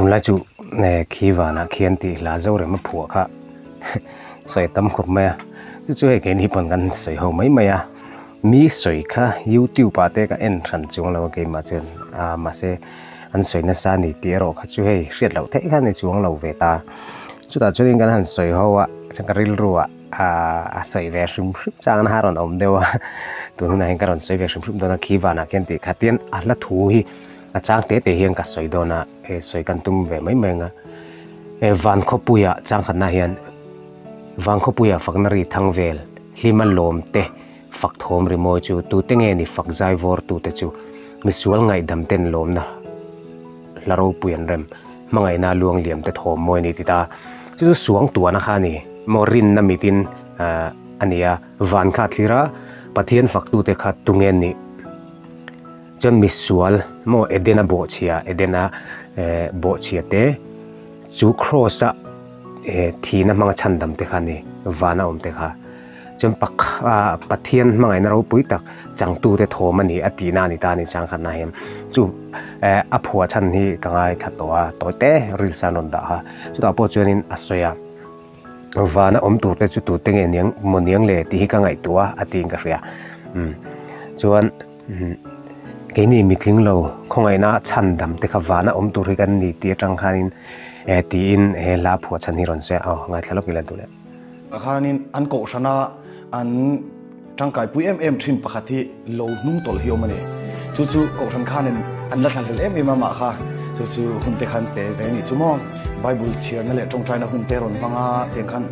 Tunlai chu khi vanah khian tih hla Zorema phuah kha sawi tam khawp mai a, chu chu hei keini pawn kan sawi ho mai mai a, mi sawi kha youtube ah te ka en hran chuang lo a keimah chuan ah mahse an sawi nasa a ni tih erawh kha chu hei hriat loh theih kha a ni chuang lo ve ta. Chutah chuanin kan han sawi ho a, chuan ka rilru ah a sawi ve hrim hrim chang a rawn awm deuh a, tun hunah hian ka rawn sawi ve hrim hrim dawn a khi vanah khian tih kha tian a hla thu hi a chang te te hian ka sawi dawn a he sawi kan tum ve mai mai ang a he van khawpuiah chang khatna hian van khawpuiah fakna ri thang vel hlima lawm te fak thawm ri mawi chu tute nge ni fak zai vawr tute chu misual ngaihdam ten lawmna hla ropui an rem hmangaihna luang liam te thawm mawi a ni ti ta chu chu suang tuahna kha a ni maw rinna mitin ah a ni a van kha a thlir a Pathian fak tute kha tunge an nih. Chuan misual maw Edena bawhchhia Edena eh bawhchhia te chu cross a eh thihna hmanga chhandam te kha a ni vana awm te kha chuan pakha Pathian hmangaihna ropui tak changtu te thawm a ni a tihna a ni ta a ni chang khatna hian chu eh a phuah chhan hi ka ngaithla tawh a tawi te reels a an rawn dah a chutah pawh chuanin a sawi a. Vana awm tur te chu tute nge niang maw niang le tih hi ka ngaihtuah a a tiin ka hria umm chuan umm keini mitling lo khawngaihna chhan dam te kha vana awm tur hi kan ni tih atang khanin eh tiin he hla phuah chhan hi rawn sawi a aw ngaithla lawk ila duh leh. Ah khanin an kohhrana an tangkaipui em em thin pakhat hi lo hnung tawlh hi awm a ni. Chu chu kohhran khanin an la thlahlel em em a mah kha chu chu hun te khan pe ve a nih chu maw. Bible chhiarna leh tawngtaina hun te rawn hmang a tiang khan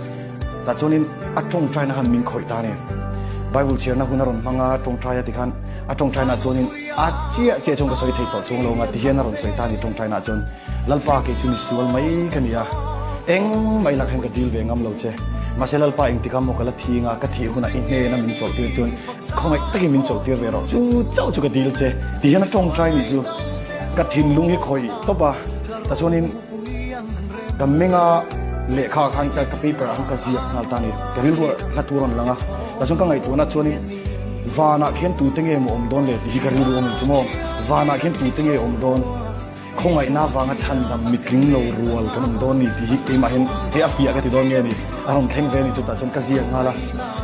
tah chuanin a tawngtaina khan min khawih ta a ni. Bible chhiarna hun a rawn hmang a tawngtai a tikhan a tawngtaina chuanin a chiah chiah chuan ka sawi thei tawh chuang lo ang a ti hian a rawn sawi ta a ni tawngtaina chuan. Lalpa kei chu misual mai ka ni a, engmah ilak hian ka dil ve ngam lo che. Mahse Lalpa engtikah maw ka la thing a, ka thih hunah i hnena min chawlhtir chuan khawngaih takin min chawlhtir ve rawh, chu chauh chu ka dil che tih hian a tawngtai nih chu ka thinlung hi khawih tawp a. Tichuanin ka menga lehkha khan ka paper ah khan ka ziak nghal ta a ni, ka rilru ah hla tur a rawn lang a. Tichuan ka ngaihtuahna chuanin vanah khian tute nge maw awm dawn le tih hi ka rilru a awm chu maw, vanah khian tute nge awm dawn? Khawngaihna avanga chhandam mitling lo rual kan awm dawn ni tih hi keimah hian hei a fiah ka ti dawn nge ni? A rawn thleng ve a ni chutah chuan ka ziak nghal a,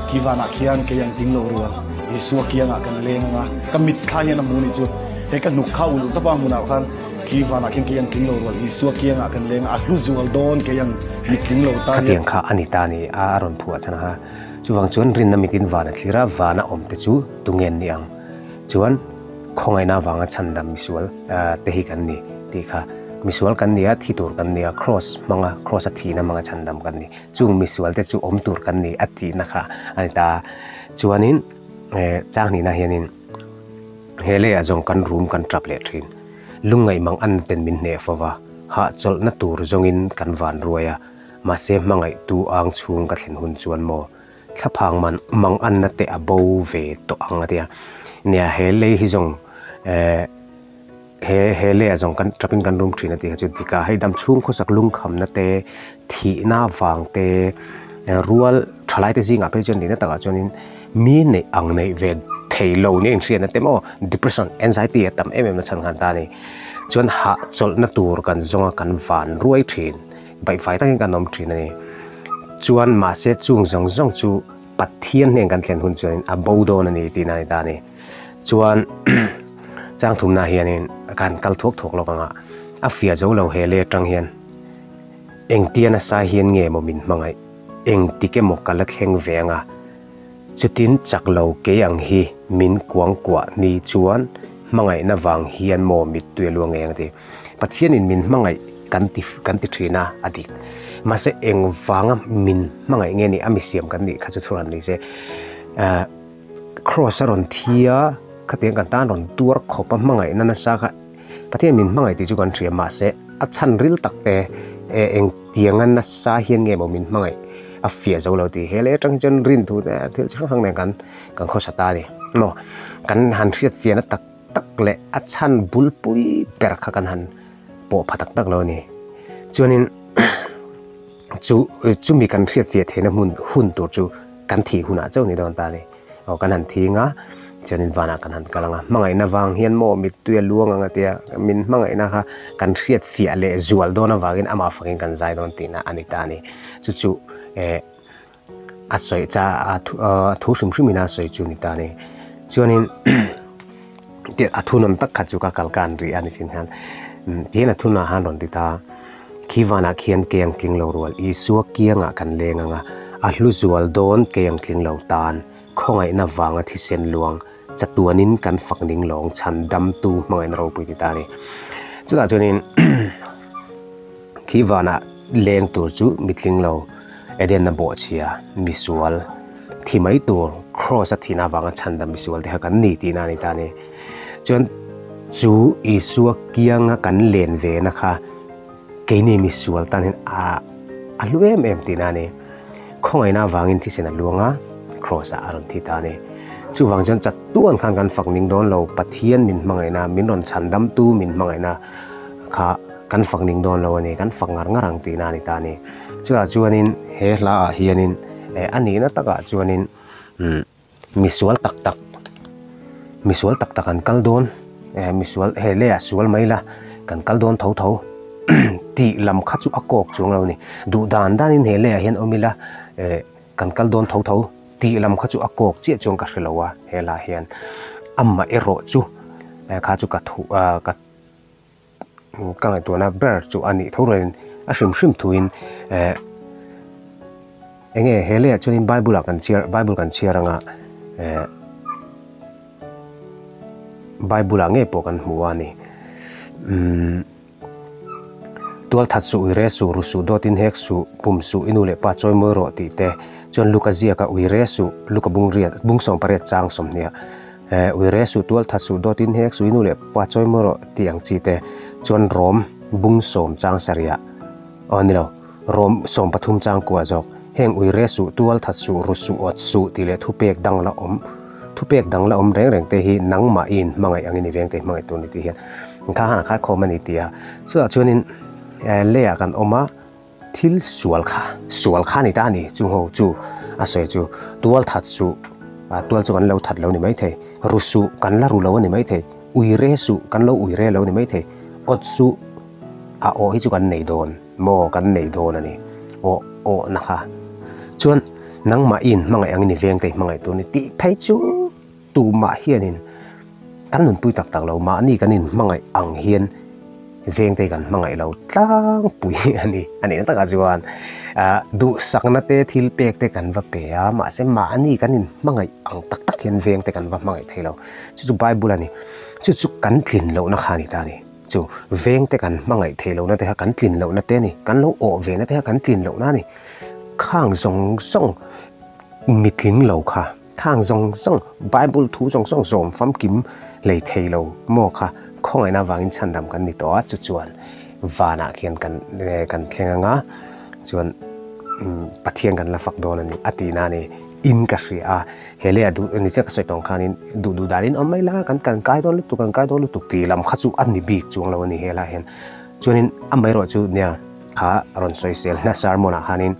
khi vanah khian kei ang tling lo rual Isua kiangah kan leng ang a, ka mitthla hian a hmu ni chu hei ka hnuk kha ulh tawp a hmunah khan khi vanah khian kei ang tling lo rual Isua kiangah kan leng a, a hlu zual dawn kei ang mitling lo tan hian. Khatiang kha a ni ta ni a a rawn phuah chhan a, chuvang chuan rinna mitin van a thlir a, vana awm te chu tunge an ni ang chuan. Khawngaihna avanga chhandam misual te hi kan ni tih kha misual kan ni a, thi tur kan ni a, kraws hmanga kraws a thihna hmanga chhandam kan ni. Chung misual te chu awm tur kan ni a tihna kha a ni ta. Chuanin chang hnihna hianin he leiah zawng kan rum kan tap leh thin. Lungngaih mang an ten min hneh fo va, hahchawlhna tur zawngin kan van ruai a, mahse hmangaihtu ang chhung ka thlen hun chuan maw Thlaphang man mang anna te a bo ve tawh ang a ti a. Nia he lei hi zawng eh he he leiah zawng kan tapin kan rum thin a tih kha chu dik a. Hei dam chhung khawsak lungkhamna te thihna vang te rual thalai te zingah phei chuan nihna takah chuanin mi neih ang neih ve thei lo nia inhriatna te maw depression anxiety a tam em em na chhan khan ta a ni. Chuan hahchawlhna tur kan zawnga kan van ruai thin. Baihfai takin kan awm thin a ni. Chuan mahse chung zawng zawng chu Pathian hnen kan thlen hun chuanin a bo dawn a ni tihna a ni ta a ni. Chuan chang thumna hianin kan kal thuak thuak lawk ang a, a fiah zo lo he lei atang hian engtia nasa hian nge maw min hmangaih, engtik emaw ka la thleng ve ang a, Chutin chak lo kei ang hi min kuang kuah ni chuan hmangaihna vang hian maw mittui a luang ngei ang ti. Pathianin min hmangaih kan ti kan ti thin a, a dik. Mahse eng vanga min hmangaih nge ni a misiam kan nih kha chu thu ran ni se. Ahh Kraws a rawn thi a, khatiang kan tan rawn tuar khawp a hmangaihna nasa kha Pathian min hmangaih tih chu kan hria mahse a chhan ril tak te eh engtianga nasa hian nge maw min hmangaih a fiah zo lo tih he leh atang hi chuan rin thu te thil chi hrang hrang nen kan kan khawsa ta a ni maw kan han hriat fiahna tak tak leh a chhan bulpui ber kha kan han pawh pha tak tak lo a ni chuanin chu chumi kan hriat fiah theihna hmun hun tur chu kan thih hunah chauh ni dawn ta a ni aw kan han thing a. Chuanin vanah kan han kal ang a, hmangaihna vang hian maw mittui a luang ang a tia, min hmangaihna kha kan hriat fiah leh zual dawn avangin amah fakin kan zai dawn tihna a ni ta a ni. Chu chu eh a sawi cha a thu hrim hrim ina a sawi chu a ni ta a ni. Chuanin a thunawn tak kha chu ka kal ka an rih a ni chin hian tihian a thunah han rawn ti ta a, khi vanah khian kei ang tling lo rual Isua kiangah kan leng ang a, a hlu zual dawn kei ang tling lo tan. Khawngaihna vanga thisen luang chatuanin kan fak ning lawng chhan damtu hmangaihna ropui ti ta a ni. Chutah chuanin khi vanah leng tur chu mitling lo Edena bawhchhia misual thi mai tur Kraws a thihna avanga chhandam misual te kha kan ni tihna a ni ta a ni. Chuan chu Isua kianga kan len ve na kha keini misual tan hian a a hlu em em tihna a ni. Khawngaihna avangin thisen a luang a, Kraws ah a rawn thi ta a ni. Chuvang chuan chatuan khan kan fak ning dawn lo, Pathian min hmangaihna, min rawn chhandamtu min hmangaihna kha kan fak ning dawn lo a ni, kan fak ngar ngar ang tihna a ni ta a ni. Chutah chuanin he hla ah hianin eh a nihna takah chuanin umm misual tak tak, misual tak tak an kal dawn, eh misual he leiah sual mai la kan kal dawn tho tho tih lam kha chu a kawk chuang lo a ni. Duh dan danin he leiah hian awm ila eh kan kal dawn tho tho tih lam kha chu a kawk chiah chuan ka hre lo a he lah hian amah erawh chu eh kha chu ka thu ah ka Ka ngaihtuahna ber chu a nih tho rualin a hrim hrim thuin eh eng nge he leiah chuanin bible ah kan chhiar bible kan chhiar anga eh bible ah ngei pawh kan hmu a ni umm tual that suh uire suh ru suh dawtin hek suh pum suh i nu leh pa chawi mawi rawh tih te chuan luka ziaka uire suh luka bung riat bung sawm pariat chang sawmhnih ah. Eh, uire suh tual that suh dawt in hek suh inu leh pa chawi maw rawh tih ang chi te chuan Rom bung sawm chang sarih ah aw ni lo, Rom 13 chang kuah zawk heng uire suh tual that suh ru suh awt suh tih leh thupek dang la awm thupek dang la awm reng reng te hi nangmah i in hmangaih angin i veng te hmangaih tur ni tih hian kha han a khai khawm a ni tih a chutah chuanin eh leiah kan awm a. Thil sual kha, sual kha a ni ta a ni, chung ho chu a sawi chu tual that suh, tual chu kan lo that lo ni maithei, ru suh kan la ru lo a ni maithei, ui re suh kan lo ui re lo ni maithei, awt suh a aw hi chu kan nei dawn maw kan nei dawn a ni, aw aw na kha chuan nangmah i inhmangaih ang i ni veng te i hmangaih tur ni tih phei chu tumah hianin kan nunpui tak tak lo, mahni kan inhmangaih ang hian veng te kan hmangaih lo tlangpui a ni. A nihna takah chuan ah duhsakna te thil pek te kan va pe a, mahse mahni kan inhmangaih ang tak tak hian veng te kan va hmangaih thei lo. Chu chu Bible a ni. Chu chu kan tlin lohna kha a ni ta a ni. Chu veng te kan hmangaih thei lohna te kha kan tlin lohna te a ni. Kan lo awh ve na te kha kan tlin lohna a ni. Khang zawng zawng mitling lo kha. Thang zawng zawng, Bible thu zawng zawng zawm famkim lei thei lo maw kha khawngaihna avangin chhandam kan ni tawh a, chu chuan vanah khian kan kan thleng ang a, chuan Pathian kan la fak dawn a ni a tihna a ni in ka hria a, he leiah duh ni chiah ka sawi tawng khanin duh duh danin awm mai la kan kan kai dawn lutuk kan kai dawn lutuk tih lam kha chu a ni bik chuang lo a ni helaiah hian chuanin amaherawhchu nia kha rawn sawisel hna sermon ah khanin.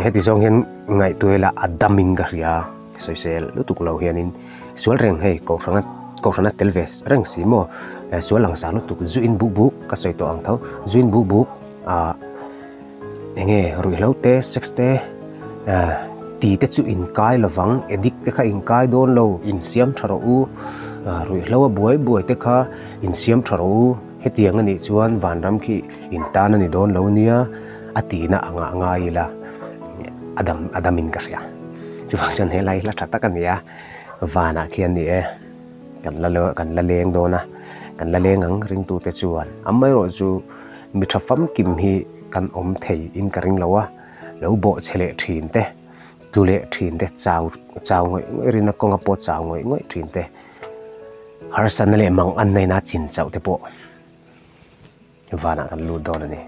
Heti zawng hian ngaihtuah ila a damin ka hria a, sawisel lutuk lo hianin sual reng hei kohhranga kohhrana tel ve reng si maw sual lang sar lutuk zu in buk buk ka sawi tawh ang tho zu in buk buk ah eng nge ruihhlo te sex te ah ti te chu inkai lovang addict te kha inkai dawn lo insiam tha rawh u ah ruihhlo a buai buai te kha insiam tha rawh u. Hetiang a nih chuan vanram khi intan a ni dawn lo nia a tihna angah ngai ila a dam a damin ka hria. Chuvang chuan helai hi hla tha tak a ni a, vanah khian ni e kan la kan la leng dawn a, kan la leng ang ringtute chuan amaherawh chu mi tha famkim hi kan awm thei in ka ring lo a, lo bawhchhe leh thin te, tlu leh thin te, chau chau ngawih ngawih rina kawnga pawh chau ngawih ngawih thin te. Harsatna leh mang an naina chin chauh te pawh vanah kan lut dawn a ni.